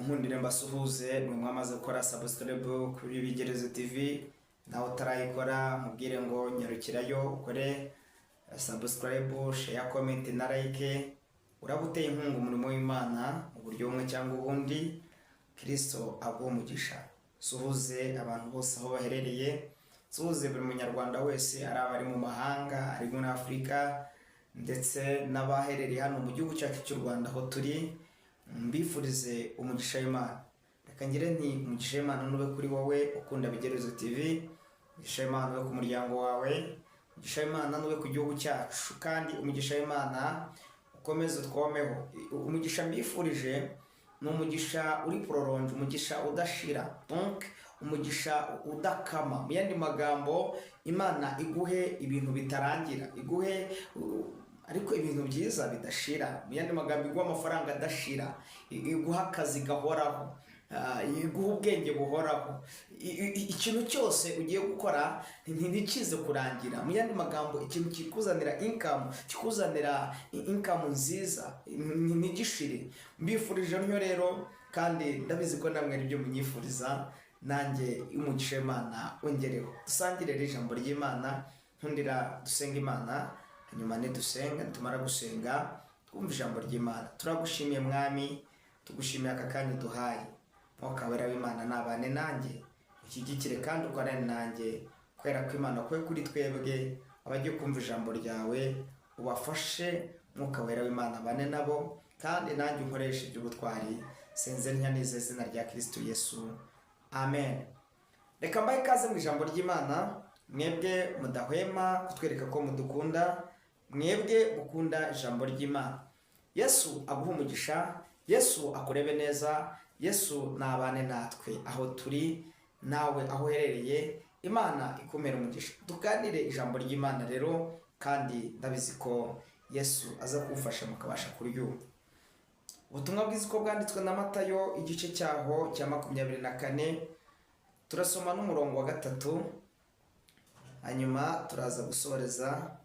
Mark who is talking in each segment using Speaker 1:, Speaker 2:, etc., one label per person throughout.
Speaker 1: Munkundire mbasuhuze mwe mwamaze gukora subscribe kuri Bigerezo TV. Nawe utarayikora, mubwire ngo nyarukirayo ukore subscribe, share, comment na like. Uraba uteye inkunga umurimo w'Imana mu buryo bumwe cyangwa ubundi. Kirisito aguhe umugisha. Suhuze abantu bose aho baherereye, suhuze buri Munyarwanda wese, ari abari mu mahanga, ari muri Afurika, ndetse n'abaherereye hano mu gihugu cyacu cy'u Rwanda aho turi. Mbifurize umugisha w'Imana. Reka ngire nti: umugisha w'Imana nube kuri wowe ukunda Bigerezo TV, umugisha w'Imana ube ku muryango wawe, umugisha w'Imana nube ku gihugu cyacu, kandi umugisha w'Imana ukomeze utwomeho. Umugisha mbifurije ni umugisha uri prolongé, umugisha udashira, donc umugisha udakama. Mu yandi magambo, Imana iguhe ibintu bitarangira, iguhe ariko ibintu byiza bidashira. Mu yandi magambo, iguha amafaranga adashira, iguha akazi gahoraho, iguha ubwenge buhoraho. Ikintu cyose ugiye gukora ntikize kurangira. Mu yandi magambo, ikintu kikuzanira income, kikuzanira income nziza, ntigishire. Mbifurije ntyo rero, kandi ndabizi ko namwe aribyo munyifuriza. Nanjye umugisha w'Imana wongereho. Dusangire rero ijambo ry'Imana. Nkundira dusenga Imana, hanyuma nidusenga, nitumara gusenga, twumva ijambo ry'Imana. Turagushimiye Mwami, tugushimiye aka kanya uduhaye. Mwuka Wera w'Imana nabane nanjye, ushyigikire kandi ukorane nanjye. Kubera ko Imana kwe kuri twebwe abagiye kumva ijambo ryawe, ubafashe. Mwuka Wera w'Imana bane nabo, kandi nanjye unkoreshe iby'ubutwari. Senze ntya izina rya Kristo Yesu, amen. Reka mbahe ikaze mu ijambo ry'Imana, mwebwe mudahwema kutwereka ko mudukunda, mwebwe mukunda ijambo ry'Imana. Yesu aguhe umugisha, Yesu akurebe neza, Yesu nabane natwe aho turi, nawe aho uherereye. Imana ikumere umugisha. Tuganire ijambo ry'Imana rero, kandi ndabizi ko Yesu aza kuwufasha mukabasha kuryumva. Ubutumwa bwiza uko bwanditswe na Matayo, igice cyaho cya 24, turasoma n'umurongo wa 3, hanyuma turaza gusoreza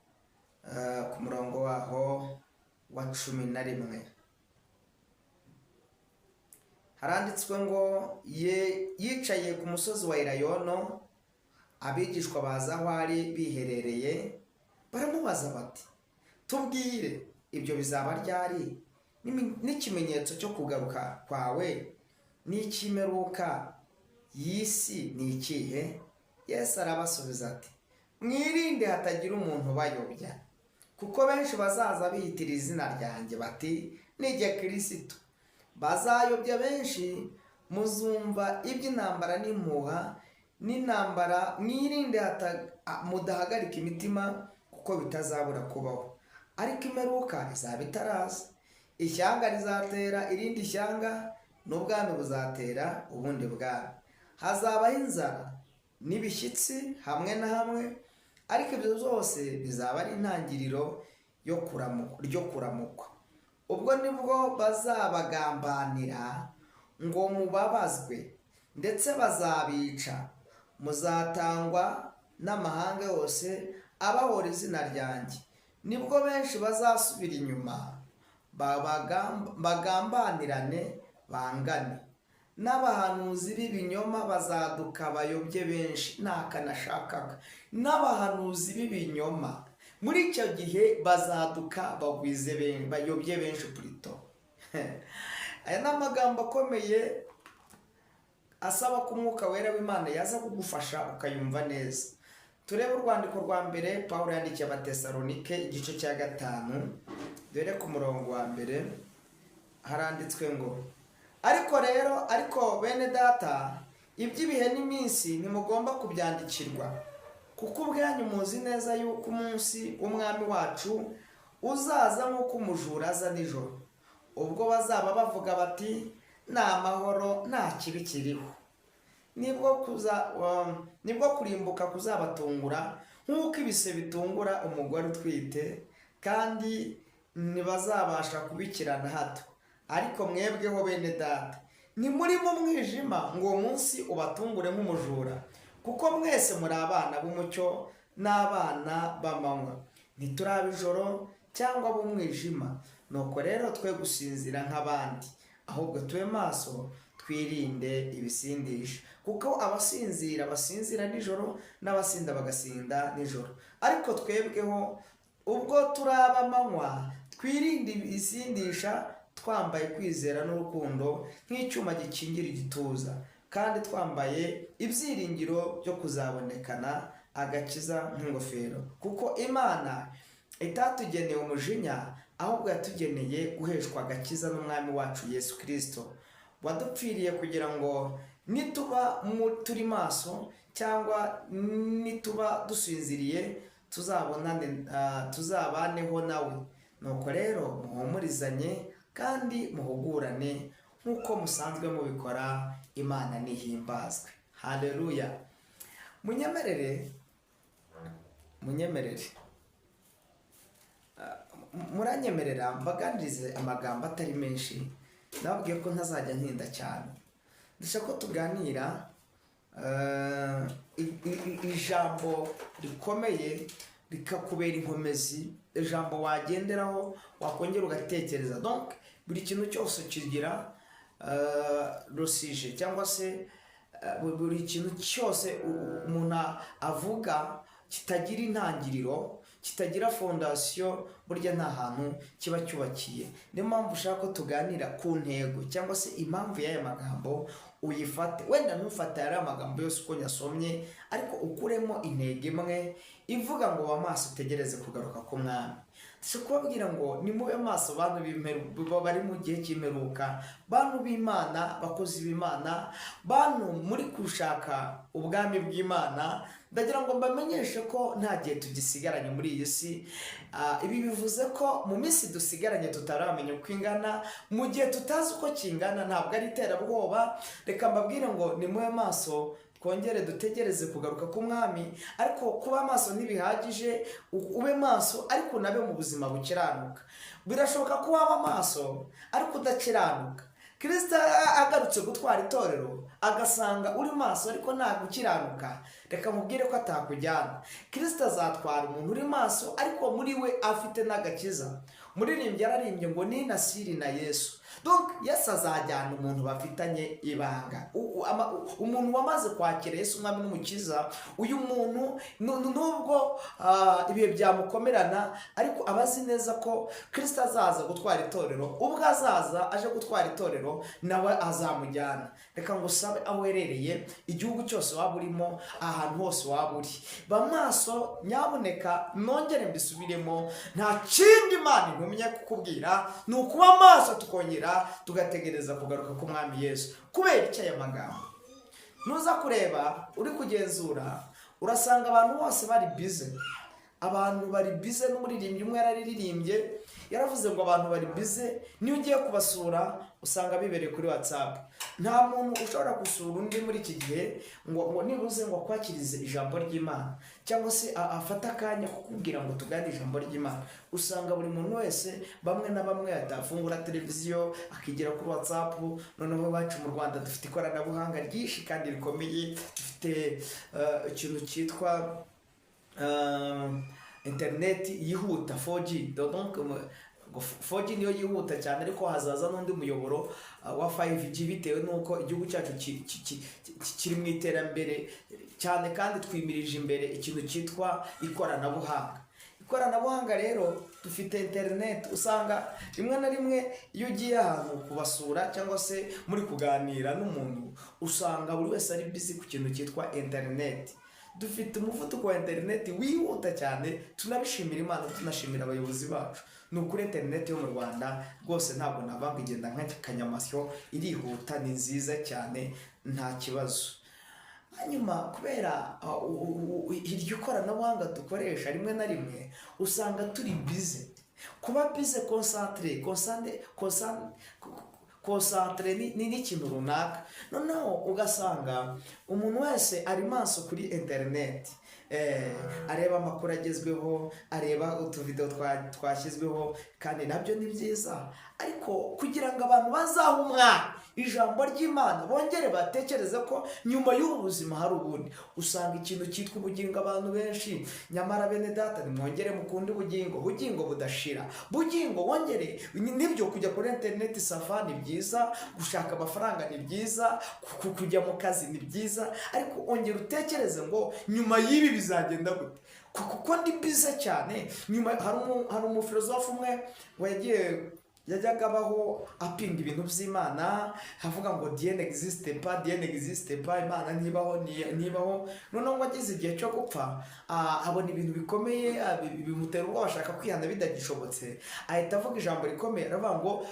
Speaker 1: ku murongo waho wa 11. Haranditswe ngo: ye yicaye ku musozi wa Elayono, abigishwa baza aho ari biherereye, baramubaza bati: "Tubwire, ibyo bizaba ryari? N'ikimenyetso cyo kugaruka kwawe n'icy'imperuka y'isi ni ikihe?" Yesu arabasubiza ati: "Mwirinde hatagira umuntu ubayobya, kuko benshi bazaza biyitira izina ryanjye bati: 'Nijye Kirisito', bazayobya benshi. Muzumva iby'intambara n'impuha n'intambara, mwirinde mudahagarika imitima, kuko bitazabura kubaho, ariko imperuka izaba itaraza. Ishyanga rizatera irindi shyanga, n'ubwami buzatera ubundi bwami. Hazabaho inzara n'ibishyitsi hamwe na hamwe, ariko ibyo byose bizaba ari intangiriro ryo kuramukwa. Ubwo nibwo bazabagambanira ngo mubabazwe, ndetse bazabica. Muzatangwa n'amahanga yose abahora izina ryanjye. Nibwo benshi bazasubira inyuma, bagambanirane, bangane. N'abahanuzi b'ibinyoma bazaduka, bayobye benshi." Ntakanashakaga n'abahanuzi b'ibinyoma muri icyo gihe bazaduka, bagwize benshi, bayobye benshi purito. Aya ni amagambo akomeye asaba ko Umwuka Wera w'Imana yaza kugufasha ukayumva neza. Turebe urwandiko rwa mbere Paul yandikiye Abatesalonike, igice cya 5, dore ku murongo wa 1. Haranditswe ngo: "Ariko rero, ariko bene Data, iby'ibihe n'iminsi ntimugomba kubyandikirwa, kuko ubwanyu muzi neza yuko umunsi w'Umwami wacu uzaza nk'uko umujura aza nijoro. Ubwo bazaba bavuga bati: 'Ni amahoro, nta kibi kiriho,' nibwo kurimbuka kuzabatungura nk'uko ibise bitungura umugore utwite, kandi ntibazabasha kubikira na hato. Ariko mwebweho bene Data, ntimuri mu mwijima ngo uwo munsi ubatungure nk'umujura, kuko mwese muri abana b'umucyo n'abana b'amanywa. Ntituri ab'ijoro cyangwa ab'umwijima. Nuko rero twe gusinzira nk'abandi, ahubwo tube maso." Twirinde ibisindisha, kuko abasinzira basinzira nijoro, n'abasinda bagasinda nijoro. Ariko twebweho, ubwo turaba amanywa, twirinde ibisindisha, twambaye kwizera n'urukundo nk'icyuma gikingira igituza, kandi twambaye ibyiringiro byo kuzabonekana agakiza nk'ingofero. Kuko Imana itatugeneye umujinya, ahubwo yatugeneye guheshwa agakiza n'Umwami wacu Yesu Kirisito, wadupfiriye kugira ngo nituba turi maso cyangwa nituba dusinziriye, tuzabonane, tuzabaneho nawe. Nuko rero muhumurizanye kandi muhugurane nk'uko musanzwe mubikora. Imana nihimbazwe, haleluya! Munyemerere, munyemerere, muranyemerera mbaganirize amagambo atari menshi. Nababwiye ko ntazajya ntinda cyane. Ndashaka ko tuganira ijambo rikomeye rikakubera inkomezi, ijambo wagenderaho, wakongera ugatekereza. Donc buri kintu cyose kigira le sujet, cyangwa se buri kintu cyose umuntu avuga kitagira intangiriro, kitagira fondation, burya nta hantu kiba cyubakiye. Niyo mpamvu ushaka ko tuganira ku ntego cyangwa se impamvu y'aya magambo. Uyifate, wenda ntufate ariya magambo yose uko nyasomye, ariko ukuremo intego imwe ivuga ngo: "Ba maso, utegereze kugaruka k'Umwami." Si kubabwira ngo nimube maso, bantu bari mu gihe cy'imperuka, bantu b'Imana, bakozi b'Imana, bantu muri gushaka ubwami bw'Imana. Ndagira ngo mbamenyeshe ko nta gihe tugisigaranye muri iyi si. Ibi bivuze ko mu minsi dusigaranye tutaramenya uko ingana, mu gihe tutazi uko kingana, ntabwo ari iterabwoba. Reka mbabwire ngo nimube maso, twongere dutegereze kugaruka k'Umwami. Ariko kuba maso ntibihagije. Ube maso ariko unabe mu buzima bukiranuka. Birashoboka ko waba maso ariko udakiranuka. Kirisita agarutse gutwara itorero, agasanga uri maso ariko nta gukiranuka, reka mubwire ko atakujyana. Kirisita azatwara umuntu uri maso ariko muri we afite n'agakiza. Muririmbyi yararimbye ngo "Nina siri na Yesu". Donc Yesu azajyana umuntu bafitanye ibanga, umuntu wamaze kwakira Yesu Umwami n'Umukiza. Uyu muntu, nubwo ibihe byamukomerana, ariko aba azi neza ko Kirisita azaza gutwara itorero. Ubwo azaza aje gutwara itorero, nawe azamujyana. Reka ngo usabe, aho uherereye, igihugu cyose waba urimo, ahantu hose waba uri, ba maso nyabuneka. Nongere mbisubiremo, nta kindi Imana intumye kukubwira, ni ukuba maso, tukongera tugategereza kugaruka k'Umwami Yesu. Kubera icyo aya magambo? Nuza kureba, uri kugenzura, urasanga abantu bose bari busy, abantu bari busy. N'umuririmbyi umwe yararirimbye, yaravuze ngo abantu bari busy. Niyo ugiye kubasura, usanga bibereye kuri WhatsApp. Nta muntu ushobora gusura undi muri iki gihe ngo nibuze ngo akwakirize ijambo ry'Imana, cyangwa se afate akanya kukubwira ngo tuganire ijambo ry'Imana. Usanga buri muntu wese, bamwe na bamwe, atafungura televiziyo, akigira kuri WhatsApp. Noneho iwacu mu Rwanda dufite ikoranabuhanga ryinshi kandi rikomeye. Dufite ikintu cyitwa interineti yihuta, 4G. Donc ngo 4G niyo yihuta cyane, ariko hazaza n'undi muyoboro wa 5G, bitewe n'uko igihugu cyacu kiri mu iterambere cyane, kandi twimirije imbere ikintu cyitwa ikoranabuhanga. Ikoranabuhanga rero, dufite interineti. Usanga rimwe na rimwe iyo ugiye ahantu kubasura cyangwa se muri kuganira n'umuntu, usanga buri wese ari busy ku kintu cyitwa interineti. Dufite umuvuduko wa interineti wihuta cyane, tunabishimira Imana, tunashimira abayobozi bacu. Ni ukuri, interineti yo mu Rwanda rwose ntabwo navanga, igenda nk'akanyamasyo, irihuta, ni nziza cyane, nta kibazo. Hanyuma kubera iryo koranabuhanga dukoresha, rimwe na rimwe usanga turi busy. Kuba busy, concentré, concentré, concentré ni n'ikintu runaka. Noneho ugasanga umuntu wese ari maso kuri interineti, areba amakuru agezweho, areba utuvidewo twashyizweho, kandi nabyo ni byiza. Ariko kugira ngo abantu bazahe umwanya ijambo ry'Imana, bongere batekereze ko nyuma y'ubu buzima hari ubundi, usanga ikintu cyitwa ubugingo abantu benshi. Nyamara bene data, nimwongere mukunde ubugingo, bugingo budashira, bugingo wongere. Nibyo, kujya kuri interineti ça va, ni byiza, gushaka amafaranga ni byiza, kujya mu kazi ni byiza, ariko ongera utekereze ngo nyuma y'ibi bizagenda gute? Kuko ndi bize cyane. Nyuma hari umufilozofe umwe ngo yagiye, yajyaga abaho apinga ibintu by'Imana, avuga ngo "Dieu n'existe pas, Dieu n'existe pas, Imana ntibaho, ntibaho." Noneho ngo ageze igihe cyo gupfa, abona ibintu bikomeye, bimutera ubwoba, ashaka kwihana bitagishobotse, ahita avuga ijambo rikomeye, aravuga ngo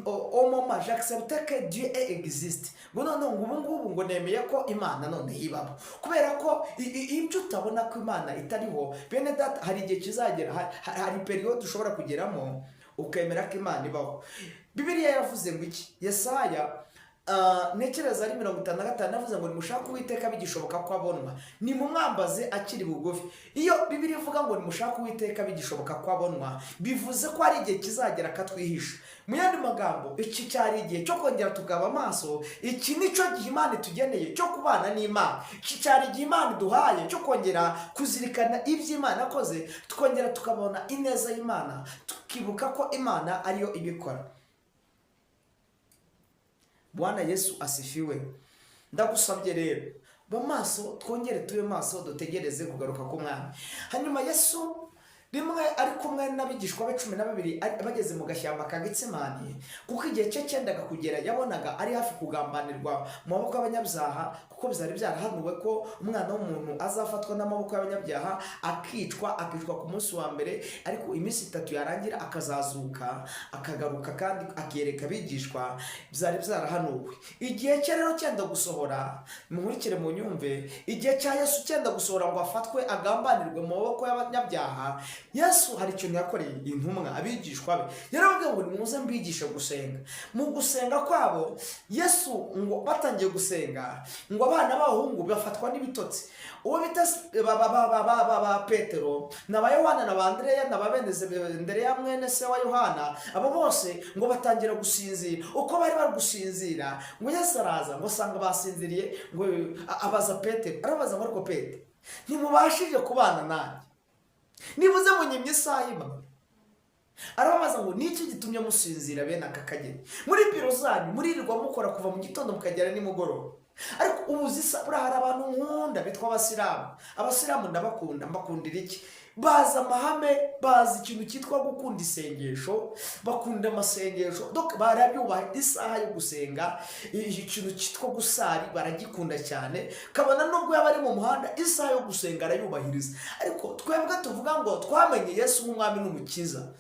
Speaker 1: "Au moment j'accepte que Dieu existe", ngo noneho ngo ubu ngubu ngo nemeye ko Imana noneho ibaho, kubera ko ibyo utabona ko Imana itariho. Bene data, hari igihe kizagera, hari période ushobora kugeramo ukemera ko Imana ibaho. Bibiliya yaravuze ngo iki? Yesaya, ntekereza ari 55, yavuze ngo nimushake Uwiteka bigishoboka ko abonwa, nimumwambaze akiri bugufi. Iyo Bibiliya ivuga ngo nimushake Uwiteka bigishoboka ko abonwa, bivuze ko hari igihe kizagera akatwihisha. Mu yandi magambo, iki cyari igihe cyo kongera tukaba amaso. Iki ni cyo gihe Imana itugeneye cyo kubana n'Imana. Iki cyari igihe Imana iduhaye cyo kongera kuzirikana ibyo Imana yakoze, tukongera tukabona ineza y'Imana, tukibuka ko Imana ariyo ibikora. Bwana Yesu asifiwe. Ndagusabye rero, ba maso, twongere tube maso, dutegereze kugaruka k'Umwami. Hanyuma Yesu rimwe ari kumwe n'abigishwa be 12, bageze mu gashyamba ka Getsemani, kuko igihe cye cyendaga kugera, yabonaga ari hafi kugambanirwa mu maboko y'abanyabyaha, kuko byari byarahanuwe ko Umwana w'umuntu azafatwa n'amaboko y'abanyabyaha, akicwa, akicwa ku munsi wa mbere, ariko iminsi 3 yarangira akazazuka, akagaruka kandi akiyereka abigishwa. Byari byarahanuwe. Igihe cye rero cyenda gusohora, mukurikire mu nyumve, igihe cya Yesu cyenda gusohora ngo afatwe agambanirwe mu maboko y'abanyabyaha, Yesu hari ikintu yakoreye intumwa, abigishwa be. Yarababwiye ngo nimuze mbigishe gusenga. Mu gusenga kwabo, Yesu ngo batangiye gusenga, ngo abana b'abahungu bafatwa n'ibitotsi. Uwo bita ba Petero na ba Yohana na ba Andereya na ba bene Andereya mwene se wa Yohana, abo bose ngo batangira gusinzira. Uko bari bari gusinzira, ngo Yesu araza, ngo asanga basinziriye, ngo abaza Petero, arabaza ngo ariko Petero, ntimubashije kubana nanjye nibuze munyimye isaha imwe? Arababaza ngo niki gitumye musinzira bene aka kageni? Muri biro zanyu muririrwa mukora kuva mu gitondo mukagera nimugoroba, ariko ubu zisa. Buriya hari abantu nkunda bitwa Abasilamu. Abasilamu ndabakunda. Mbakundira iki? Bazi amahame, bazi ikintu cyitwa gukunda isengesho, bakunda amasengesho. Donc barabyubaha, isaha yo gusenga, ikintu cyitwa gusari baragikunda cyane, kabona nubwo yaba ari mu muhanda, isaha yo gusenga arayubahiriza. Ariko twebwe tuvuga ngo twamenye Yesu nk'Umwami n'Umukiza,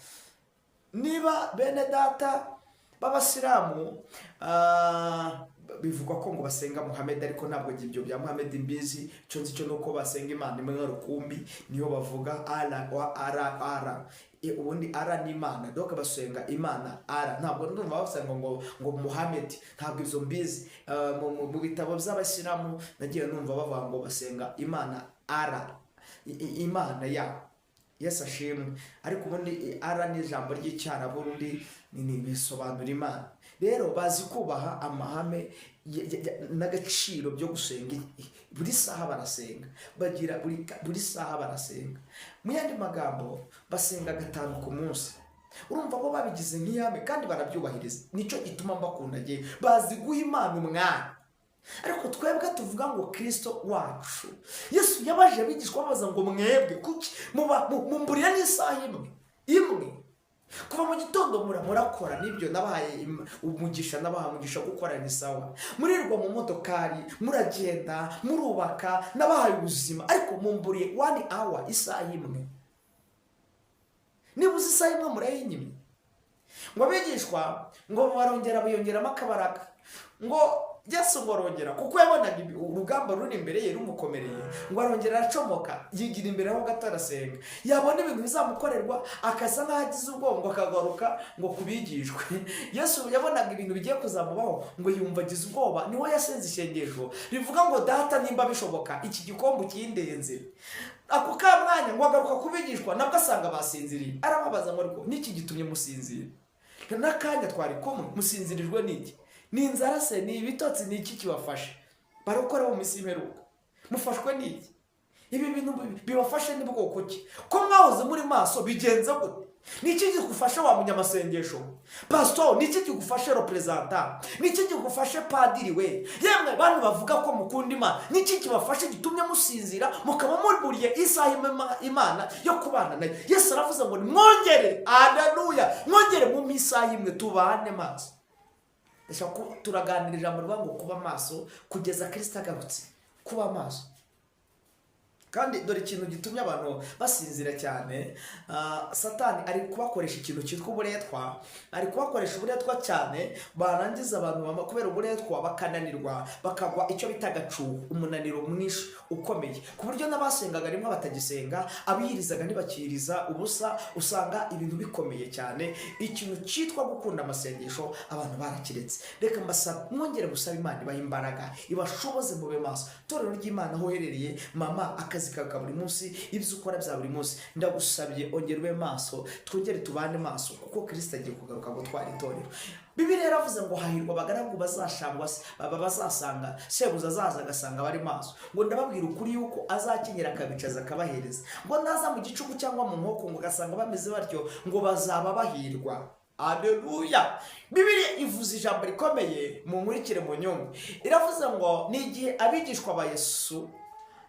Speaker 1: niba bene data b'Abasilamu, bivugwa ko ngo basenga Muhammad, ariko ntabwo ibyo bya Muhammad mbizi. Icyo nzi cyo ni uko basenga Imana imwe rukumbi, niyo bavuga ara wa ara ara. Ubundi ara ni Imana, donc basenga Imana ara. Ntabwo ndumva basenga ngo Muhammad, ntabwo ibyo mbizi. Mu bitabo by'Abasilamu nagiye numva bavuga ngo basenga Imana ara, Imana yabo. Yesu ashimwe. Ariko ubundi ara ni ijambo ry'Icyarabu, urundi ni bisobanura Imana. Rero bazi kubaha amahame n'agaciro byo gusenga. Buri saha barasenga, bagira buri saha barasenga. Mu yandi magambo, basenga gatanu ku munsi. Urumva bo babigize nk'ihame kandi barabyubahiriza. Nicyo gituma mbakunda ngewe, bazi guha Imana umwanya. Ariko twebwe tuvuga ngo Kirisito wacu Yesu yabaje abigishwa, babaza ngo mwebwe kuki mumburira n'isaha imwe imwe? Kuva mu gitondo murakora, nibyo, nabahaye umugisha, nabahaye umugisha gukora, ni sawa. Murirwa mu modokari, muragenda, murubaka, nabahaye ubuzima, ariko mumburiye one hour, isaha imwe. Niba uzi isaha imwe murayinyimye. Ngo abigishwa ngo barongera biyongeramo akabaraga. Ngo Yesu ngo arongera, kuko yabonaga urugamba ruri imbere ye rumukomereye, ngo arongera aracomoka, yigira imbere aho gato, arasenga. Yabona ibintu bizamukorerwa akasa nk'aho agize ubwoba, ngo akagaruka ngo kubigishwe. Yesu yabonaga ibintu bigiye kuzamubaho, ngo yumva agize ubwoba. Niho yasenze isengesho rivuga ngo "Data, nimba bishoboka, iki gikombe ukindenze." Ako ka mwanya ngo agaruka kubigishwa, nabwo asanga basinziriye. Arababaza ngo ariko niki gitumye musinzira?
Speaker 2: N'akanya twari kumwe, musinzirijwe n'iki? Ni inzara se? Ni ibitotsi? Ni iki kibafashe? Barokora mu minsi y'imperuka, mufashwe n'iki? Ibi bintu bibafashe ni bwoko ki? Ko mwahoze muri maso, bigenze gute? Ni iki kigufasha, wa munyamasengesho, pasito? Ni iki kigufashe, représentant? Ni iki kigufashe, padiri we? Yemwe bantu bavuga ko mukunda Imana, ni iki kibafashe gitumye musinzira, mukaba muburiye isaha Imana yo kubana nayo? Yesu aravuze ngo nimwongere, aleluya, mwongere mu isaha imwe tubane maso. Ndashaka ko turaganira ijambo rivuga ngo kuba maso kugeza Kirisito agarutse, kuba maso. Kandi dore ikintu gitumye abantu basinzira cyane: Satani ari kubakoresha ikintu cyitwa uburetwa, ari kubakoresha uburetwa cyane. Barangiza abantu kubera uburetwa bakananirwa, bakagwa icyo bita agacuho, umunaniro mwinshi ukomeye, ku buryo n'abasengaga rimwe batagisenga, abiyirizaga ntibakiyiriza ubusa. Usanga ibintu bikomeye cyane. Ikintu cyitwa gukunda amasengesho abantu barakiretse. Reka mbasaba mwongere gusaba Imana ibahe imbaraga, ibashoboze mube maso. Itorero ry'Imana, aho uherereye, mama, akazi kawe ka buri munsi, ibyo ukora bya buri munsi, ndagusabye ongera ube maso, twongere tubane maso, kuko Kirisito agiye kugaruka gutwara itorero. Bibiliya yaravuze ngo hahirwa abagaragu bazashangwa se baba bazasanga shebuja azaza agasanga bari maso. Ngo ndababwira ukuri yuko azakenyera akabicaza, akabahereza. Ngo naza mu gicuku cyangwa mu nkoko, ngo ugasanga bameze batyo, ngo bazaba bahirwa. Aleluya! Bibiliya ivuze ijambo rikomeye, mu nkurikire mu nyungu. Iravuze ngo ni igihe abigishwa ba Yesu,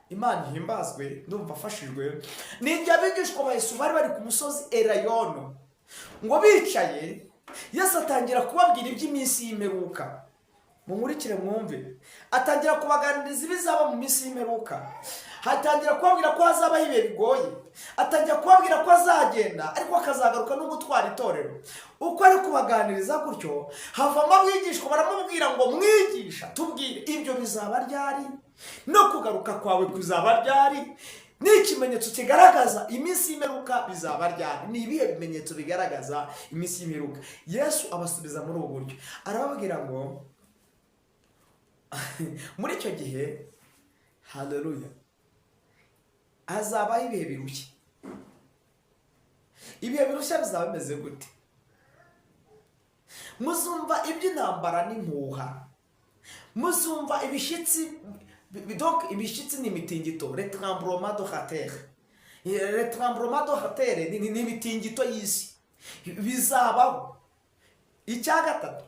Speaker 2: Imana ihimbazwe, ndumva afashijwe, ni igihe abigishwa ba Yesu bari bari ku musozi Elayono, ngo bicaye, Yesu atangira kubabwira iby'iminsi y'imperuka. Munkurikire mwumve. Atangira kubaganiriza ibizaba mu minsi y'imperuka, hatangira kubabwira ko hazabaho ibihe bigoye, atangira kubabwira ko azagenda ariko akazagaruka no gutwara itorero. Uko ari kubaganiriza gutyo, havamo abigishwa baramubwira ngo: "Mwigisha, tubwire, ibyo bizaba ryari? No kugaruka kwawe kuzaba ryari? Ni ikimenyetso kigaragaza iminsi y'imperuka bizaba ryari? Ni ibihe bimenyetso bigaragaza iminsi y'imperuka?" Yesu abasubiza muri ubu buryo, arababwira ngo muri icyo gihe, haleluya, hazabaho ibihe birushya. Ibihe birushya bizaba bimeze gute? Muzumva iby'intambara n'impuha, muzumva ibishyitsi, donc ibishyitsi ni imitingito, les tremblements de la terre. Les tremblements de la terre ni imitingito y'isi, bizabaho. Icya gatatu,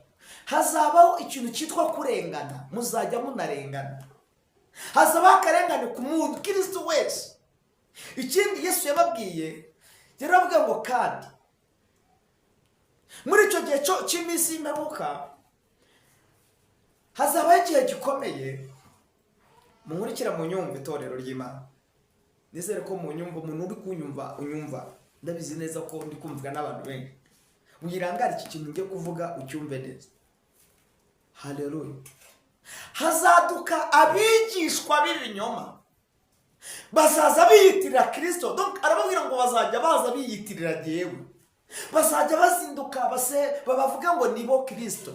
Speaker 2: hazabaho ikintu cyitwa kurengana, muzajya munarengana, hazabaho akarengane ku muntu Kirisitu wese. Ikindi Yesu yababwiye, yarababwiye ngo kandi muri icyo gihe cy'iminsi y'imperuka hazabaho igihe gikomeye. Munkurikira mu nyumva, itorero ry'Imana, nizere ko mu nyumva, umuntu uri kunyumva unyumva, ndabizi neza ko ndi kumvwa n'abantu benshi. Wirangare, iki kintu ngiye kuvuga ucyumve neza. Haleluya! Hazaduka abigishwa b'ibinyoma, bazaza biyitirira Kirisito. Donc arababwira ngo bazajya baza biyitirira jyewe, bazajya bazinduka base babavuga ngo nibo Kirisito.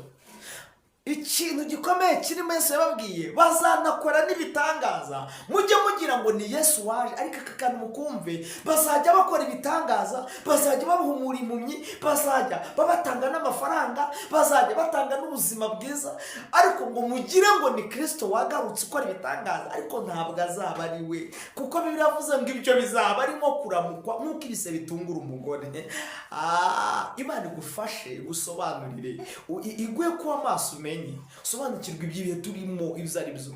Speaker 2: Ikintu gikomeye kirimo, Yesu yababwiye, bazanakora n'ibitangaza, mujye mugira ngo ni Yesu waje. Ariko aka kantu mukumve: bazajya bakora ibitangaza, bazajya babahumura impumyi, bazajya babatanga n'amafaranga, bazajya batanga n'ubuzima bwiza, ariko ngo mugire ngo ni Kirisito wagarutse ukora ibitangaza, ariko ntabwo azaba ari we, kuko Bibiliya yavuze ngo ibyo bizaba ari nko kuramukwa nk'uko ibise bitungura umugore. Imana igufashe, igusobanurire, iguhe kuba amaso, umenye, usobanukirwe iby'ibihe turimo ibyo ari byo.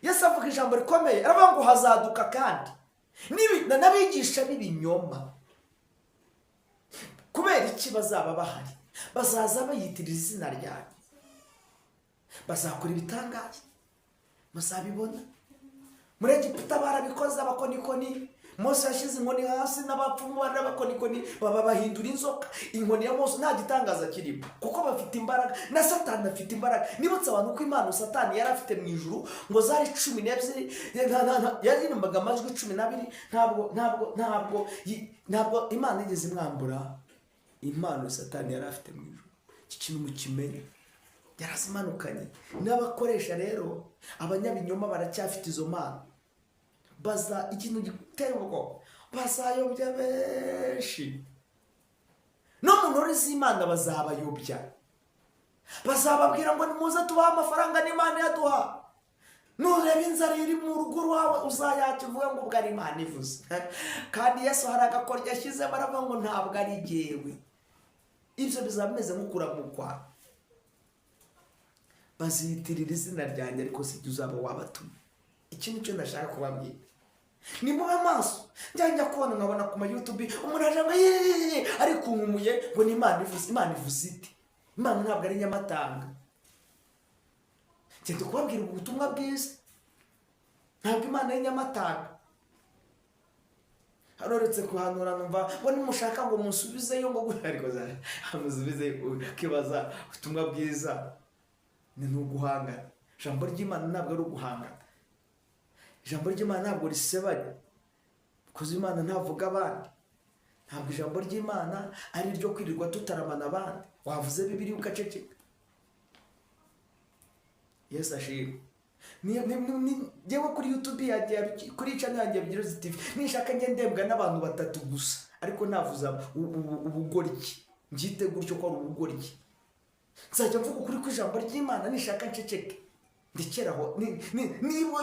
Speaker 2: Yesu avuga ijambo rikomeye, aravuga ngo hazaduka kandi n'abigisha b'ibinyoma. Kubera iki bazaba bahari? Bazaza bayitirira izina ryanjye, bazakora ibitangaza, muzabibona. Muri Egiputa barabikoze, abakonikoni. Mose yashyize inkoni hasi, n'abapfumu n'abakonikoni baba bahindura inzoka inkoni ya Mose. Nta gitangaza kirimo, kuko bafite imbaraga, na Satani afite imbaraga. Nibutse abantu ko impano Satani yari afite mu ijuru ngo zari 12, yaririmbaga amajwi 12. Ntabwo Imana yigeze imwambura impano Satani yari afite mu ijuru. Iki kintu mukimenye, yarazimanukanye n'abakoresha. Rero abanyabinyoma baracyafite izo mpano. Baza ikintu giteye ubwoba, bazayobya benshi. No mu ntore z'Imana bazabayobya, bazababwira ngo nimuze tubahe amafaranga n'Imana yaduha. Nureba inzara iri mu rugo rwawe, uzayacya uvuga ngo ubwo ari Imana ivuze. Kandi Yesu hari agakoryo yashyizemo, aravuga ngo ntabwo ari jyewe. Ibyo bizaba bimeze nko kuramukwa. Baziyitirira izina ryanjye, ariko si jye uzaba wabatumye. Iki ni cyo ndashaka kubabwira: ni mube maso. Njya kubona nkabona ku ma YouTube umuntu aje ngo yeee, ariko nkumuye ngo ni Imana ivuze. Imana ivuze ite? Imana ntabwo ari nyamatanga. Ngenda kubabwira ubutumwa bwiza, ntabwo Imana ari nyamatanga. Haroretse kuhanura, numva ngo nimushaka ngo musubizeyo, ngo ariko amusubize. Ukibaza, ubutumwa bwiza ni uguhangana. Ijambo ry'Imana ntabwo ari uguhangana, ijambo ry'Imana ntabwo risebanya, kuko Imana ntavuga abandi. Ntabwo ijambo ry'Imana ari iryo kwirirwa tutaramana abandi. Wavuze Bibiliya ugaceceka. Yesu ashimwe. Njyewe kuri YouTube yanjye, kuri channel yanjye ya Bigerezo TV, nishaka njye ndebwa n'abantu batatu gusa, ariko navuza ubugoryi, mbyite gutyo ko ari ubugoryi, nzajya mvuga ukuri kw'ijambo ry'Imana. Nishaka nceceke, ndekeraho.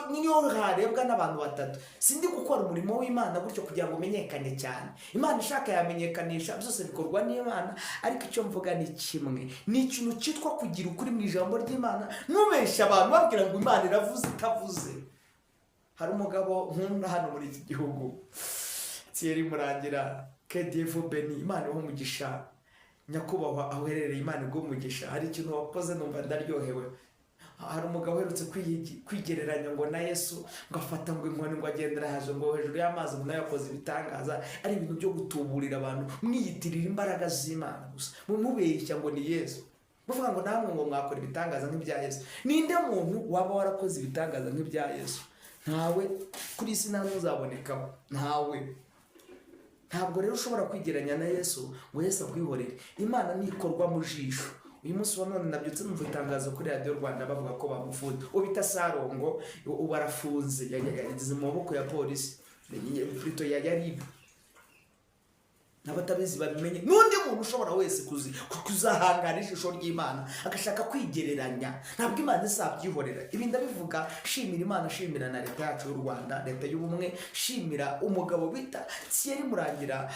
Speaker 2: Niyo harebwa n'abantu batatu, sindi gukora umurimo w'Imana gutyo kugira ngo umenyekane cyane. Imana ishaka yamenyekanisha, byose bikorwa n'Imana. Ariko icyo mvuga ni kimwe, ni ikintu cyitwa kugira ukuri mu ijambo ry'Imana. Ntubeshye abantu babwira ngo Imana iravuze itavuze. Hari umugabo nkunda hano muri iki gihugu, Thierry Murangira KDF Beni, Imana iha umugisha nyakubahwa aho uherereye, Imana iguha umugisha. Hari ikintu wakoze numva ndaryohewe. Hari umugabo uherutse kwigereranya ngo na Yesu, ngo afata ngo inkoni, ngo agendera hejuru, ngo hejuru y'amazi, ngo nawe yakoze ibitangaza. Ari ibintu byo gutuburira abantu, mwiyitirira imbaraga z'Imana gusa, mumubeshya ngo ni Yesu, muvuga ngo namwe ngo mwakora ibitangaza nk'ibya Yesu. Ninde muntu waba warakoze ibitangaza nk'ibya Yesu? Ntawe kuri isi, nta n'uzabonekaho, ntawe. Ntabwo rero ushobora kwigeranya na Yesu ngo Yesu akwihorere. Imana ntikorwa mu jisho. Uyu munsi wa none nabyutse numva itangazo kuri Radiyo Rwanda bavuga ko bamufunze, uwo bita Sarongo ubu arafunze, yageze mu maboko ya polisi, plutôt ya RIB. N'abatabizi babimenye. N'undi muntu ushobora wese kuzahangara ijisho ry'Imana agashaka kwigereranya, ntabwo Imana izabyihorera. Ibi ndabivuga shimira Imana, shimira na leta yacu y'u Rwanda, leta y'ubumwe, shimira umugabo bita Thierry Murangira,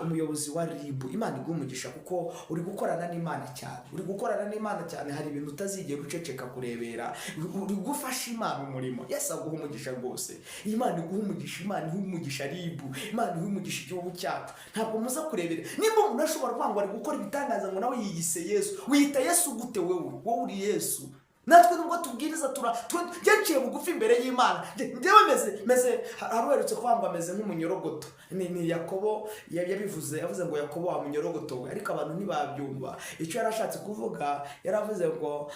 Speaker 2: umuyobozi wa RIB. Imana iguha umugisha kuko uri gukorana n'Imana cyane, uri gukorana n'Imana cyane. Hari ibintu utazigera uceceka kurebera, uri gufasha Imana umurimo. Yesu aguha umugisha rwose. Imana iguha umugisha, Imana iha umugisha RIB, Imana iha umugisha igihugu cyacu. Ntabwo muza kurebera nimba umuntu ashobora kuvuga ngo ari gukora ibitangaza, ngo nawe yiyise Yesu. Wiyita Yesu gute wewe? Wowe uri Yesu? Natwe nubwo tubwiriza tura njye nciye bugufi imbere y'Imana. Njyewe meze hari uherutse kuvuga ngo ameze nk'umunyorogoto. Ni Yakobo yabivuze, yavuze ngo Yakobo wa munyorogoto we, ariko abantu ntibabyumva icyo yari ashatse kuvuga. Yaravuze ngo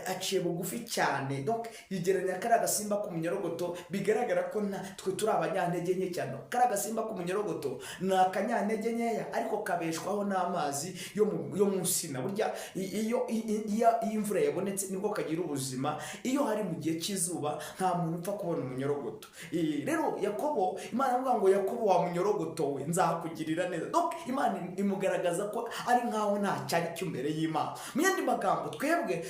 Speaker 2: aciye bugufi cyane, donc yigereranya kariya gasimba k'umunyorogoto. Bigaragara ko twe turi abanyantege nke cyane. Kariya gasimba k'umunyorogoto ni akanyantege nkeya, ariko kabeshwaho n'amazi yo mu nsina. Burya iyo imvura yabonetse nibwo kagira ubuzima. Iyo hari mu gihe cy'izuba nta muntu upfa kubona umunyorogoto. Rero Yakobo, Imana ivuga ngo Yakobo wa munyorogoto we, nzakugirira neza. Donc Imana imugaragaza ko ari nkaho nta cyari cyo imbere y'Imana. Mu yandi magambo, twebwe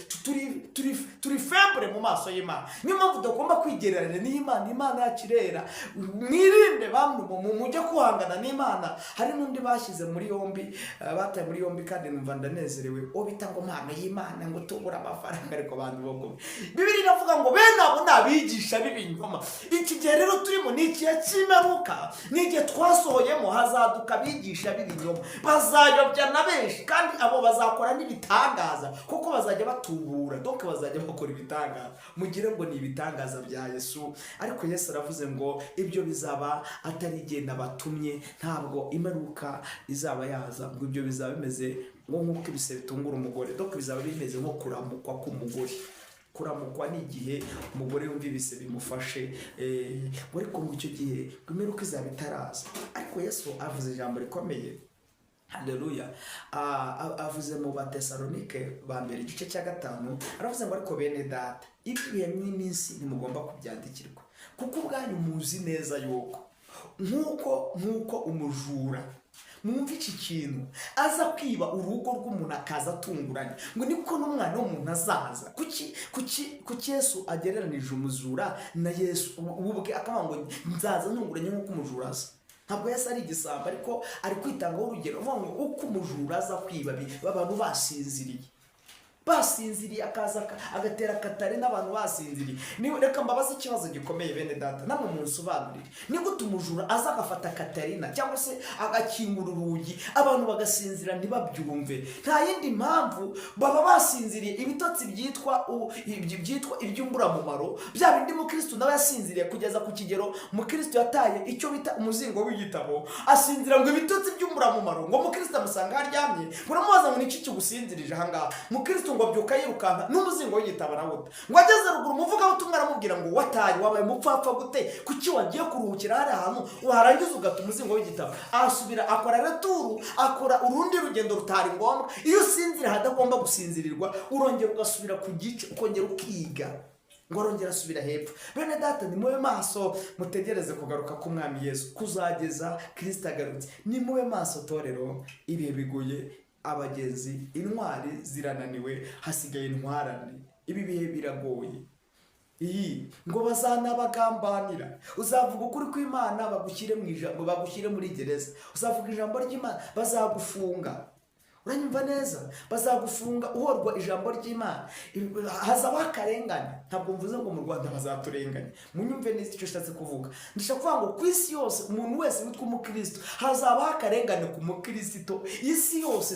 Speaker 2: turi faible mu maso y'Imana. Niyo mpamvu tugomba kwigereranya n'Imana. Imana yacu irera. Mwirinde bamwe mujye guhangana n'Imana. Hari n'undi bashyize muri yombi, bataye muri yombi, kandi numva ndanezerewe, uwo bita ngo mpano y'Imana, ngo tubura amafaranga. Ariko abantu boko Bibiliya iravuga ngo bene abo ni abigisha b'ibinyoma. Iki gihe rero turimo ni igihe cy'imperuka, ni igihe twasohoyemo. Hazaduka abigisha b'ibinyoma, bazayobya na benshi, kandi abo bazakora n'ibitangaza kuko bazajya batubura. Donc bazajya bakora ibitangaza, mugire ngo ni ibitangaza bya Yesu. Ariko Yesu aravuze ngo ibyo bizaba atari igenda batumye, ntabwo imperuka izaba yaza, ngo ibyo bizaba bimeze ngo nk'uko ibise bitungura umugore. Donc bizaba bimeze nko kuramukwa k'umugore. Kuramukwa ni igihe umugore yumva ibise bimufashe, ngo ariko ngo icyo gihe ngo imperuka izaba itaraza. Ariko Yesu avuze ijambo rikomeye, haleluya. Avuze mu Batesalonike ba mbere igice cya 5, aravuze ngo ariko bene data, ibihe n'iminsi ntimugomba kubyandikirwa, kuko ubwanyu muzi neza yuko nk'uko umujura Mwumve iki kintu, aza kwiba urugo rw'umuntu akaza atunguranye, ngo niko n'umwana w'umuntu azaza. Kuki Yesu agereranije umujura na Yesu ubwe, akavuga ngo nzaza ntunguranye nk'uko umujura aza? Ntabwo Yesu ari igisambo, ariko ari kwitangaho urugero avuga ngo uko umujura aza kwiba abantu basinziriye, akaza agatera akatare n'abantu basinziriye. Reka mbabaze ikibazo gikomeye, bene data, namwe munsobanurire: ni gute umujura aza agafata katarina cyangwa se agakingura urugi, abantu bagasinzira ntibabyumve? Nta yindi mpamvu, baba basinziriye. Ibitotsi byitwa iby'imburamumaro, bya bindi mukristo nawe yasinziriye kugeza ku kigero mukristo yataye icyo bita umuzingo w'igitabo, asinzira ngo ibitotsi by'imburamumaro. Ngo mukristo amusanga aho aryamye, buramubaza ngo ni iki kigusinzirije ahangaha? Mukristo ngo abyuka yirukanka n'umuzingo w'igitabo arawuta. Ngo ageze ruguru, umuvugabutumwa aramubwira ngo wataye, wabaye umupfapfa gute? Kuki wagiye kuruhukira hariya hantu, warangiza ugata umuzingo w'igitabo? Asubira akora retour, akora urundi rugendo rutari ngombwa. Iyo usinzira ahadagomba gusinzirirwa, urongera ugasubira ku gice, ukongera ukiga. Ngo arongera asubira hepfo. Bene data, ni mube maso, mutegereze kugaruka k'Umwami Yesu. Kuzageza Kirisita agarutse, ni mube maso torero. Ibihe bigoye abagenzi, intwari zirananiwe, hasigaye intwarane. Ibi bihe biragoye. Iyi ngo bazanabagambanira. Uzavuga ukuri kw'Imana bagushyire mu ijambo, bagushyire muri gereza. Uzavuga ijambo ry'Imana bazagufunga. Uranyumva neza? Bazagufunga uhorwa ijambo ry'Imana. Hazabaho akarengane. Ntabwo mvuze ngo mu Rwanda bazaturenganya, munyumve neza icyo nshatse kuvuga. Ndashaka kuvuga ngo ku isi yose, umuntu wese witwa umukristo, hazabaho akarengane ku mukristo. Isi yose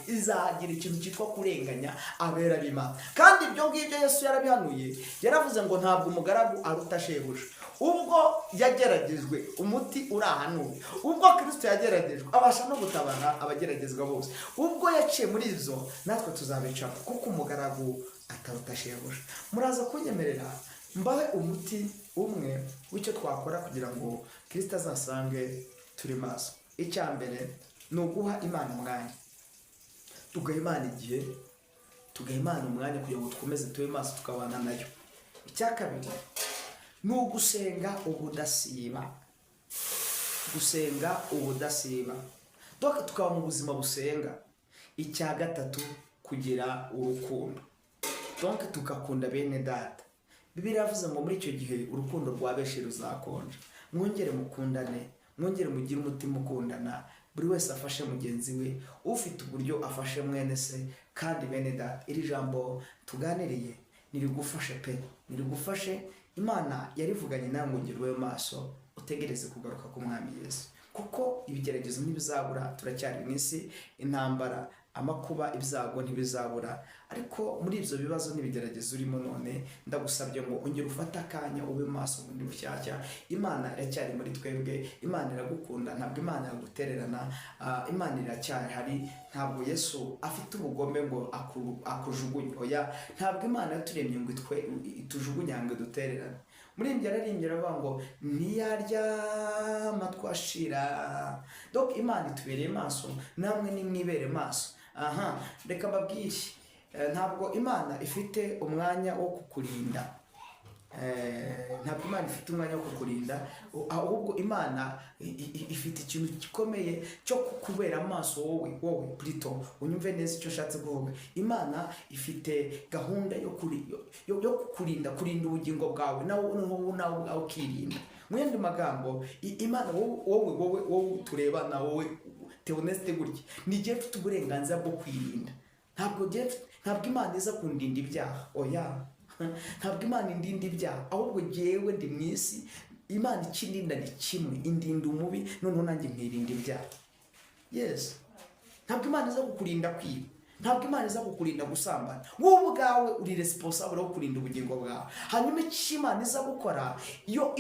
Speaker 2: izagira ikintu cyitwa kurenganya abera b'Imana. Kandi ibyo ngibyo Yesu yarabihanuye, yaravuze ngo ntabwo umugaragu aruta shebuja. Ubwo yageragejwe, umuti urahanuwe. Ubwo Kirisito yageragejwe, abasha no gutabara abageragezwa bose. Ubwo yaciye muri ibyo, natwe tuzabicamo, kuko umugaragu ataruta shebuja. Muraza kunyemerera mbahe umuti umwe w'icyo twakora kugira ngo Kirisito azasange turi maso. Icya mbere ni uguha Imana umwanya, tugaha Imana igihe, tugaha Imana umwanya kugira ngo dukomeze tube maso, tukabana nayo. Icya kabiri ni ugusenga ubudasiba, gusenga ubudasiba, donc tukaba mu buzima busenga. Icya gatatu, kugira urukundo, donc tugakunda bene data. Bibiliya yavuze ngo muri icyo gihe urukundo rwa benshi ruzakonja. Mwongere mukundane, mwongere mugire umutima ukundana, buri wese afashe mugenzi we, ufite uburyo afashe mwene se. Kandi bene data, iri jambo tuganiriye nirigufashe pe, nirigufashe. Imana yarivuganye nawe ngo ugire ube maso, utegereze kugaruka k'Umwami Yesu, kuko ibigeragezo ntibizabura. Turacyari mu isi, intambara, amakuba, ibyago ntibizabura. Ariko muri ibyo bibazo n'ibigeragezo urimo none, ndagusabye ngo ongere ufate akanya ube maso bundi bushyashya. Imana iracyari muri twebwe, Imana iragukunda, ntabwo Imana yagutererana. Imana iracyahari. Ntabwo Yesu afite ubugome ngo akujugunye, oya. Ntabwo Imana yaturemye ngo itujugunye ngo idutererane. Muri ibyo yararimbye aravuga ngo ntiyaryama twashira. Donc Imana itubereye maso, namwe nimwibere maso. Aha reka mbabwire, ntabwo Imana ifite umwanya wo kukurinda. Ntabwo Imana ifite umwanya wo kukurinda, ahubwo Imana ifite ikintu gikomeye cyo kukubera amaso wowe plutôt. Unyumve neza icyo nshatse kuvuga: Imana ifite gahunda yo kukurinda, kurinda ubugingo bwawe, nawe ubwawe ukirinda. Mu yandi magambo, Imana, wowe turebana, wowe Theoneste gutya, ni igihe mfite uburenganzira bwo kwirinda. Ntabwo Imana iza kundinda ibyaha, oya. Ntabwo Imana indinda ibyaha, ahubwo jyewe ndi mu isi, Imana ikindinda ni kimwe, indinda umubi, noneho nanjye nkirinda ibyaha. Yes, ntabwo Imana iza kukurinda kwiba, ntabwo Imana iza kukurinda gusambana. Wowe ubwawe uri responsable wo kurinda ubugingo bwawe. Hanyuma icyo Imana iza gukora yo,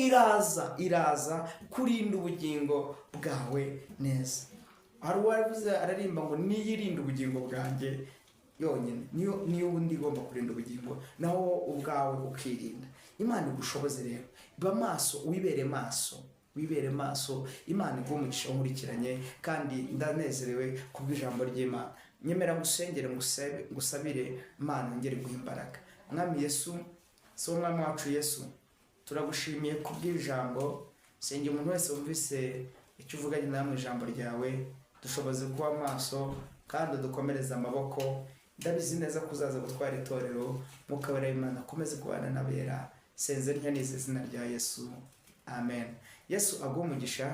Speaker 2: iraza kurinda ubugingo bwawe neza. Hari uwavuze ararimba ngo niyirinda ubugingo bwanjye yonyine, niyo ubundi igomba kurinda ubugingo, naho wowe ubwawe ukirinda. Imana igushoboze rero, ba maso, wibere maso, wibere maso. Imana iguhe umugisha nkurikiranye, kandi ndanezerewe kubw'ijambo ry'Imana. Nyemera ngusengere, ngusabire Imana yongere guha imbaraga. Mwami Yesu, si Umwami wacu Yesu, turagushimiye kubw'ijambo. Sengera umuntu wese wumvise icyo uvuganye nawe mu ijambo ryawe.
Speaker 1: Dushoboze kuba maso kandi udukomereze amaboko. Ndabizi neza ko uzaza gutwara itorero. Mwuka Wera w'Imana akomeze kubana n'abera. Senze ntya nize izina rya Yesu, amen. Yesu aguhe umugisha,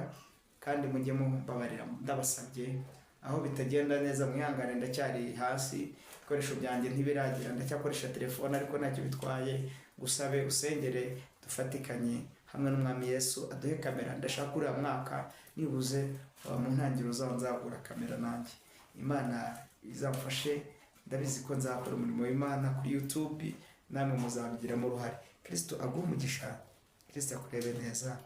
Speaker 1: kandi mujye mumbabarira, ndabasabye, aho bitagenda neza mwihangane, ndacyari hasi, ibikoresho byanjye ntibiragira, ndacyakoresha telefone, ariko ntacyo bitwaye. Gusabe usengere dufatikanye hamwe n'Umwami Yesu aduhe kamera. Ndashaka uriya mwaka nibuze mu ntangiriro zawo nzagura kamera nanjye. Imana izamfashe, ndabizi ko nzakora umurimo w'Imana kuri YouTube, namwe muzabigiramo uruhare. Kristo aguhe umugisha, Kristo akurebe neza.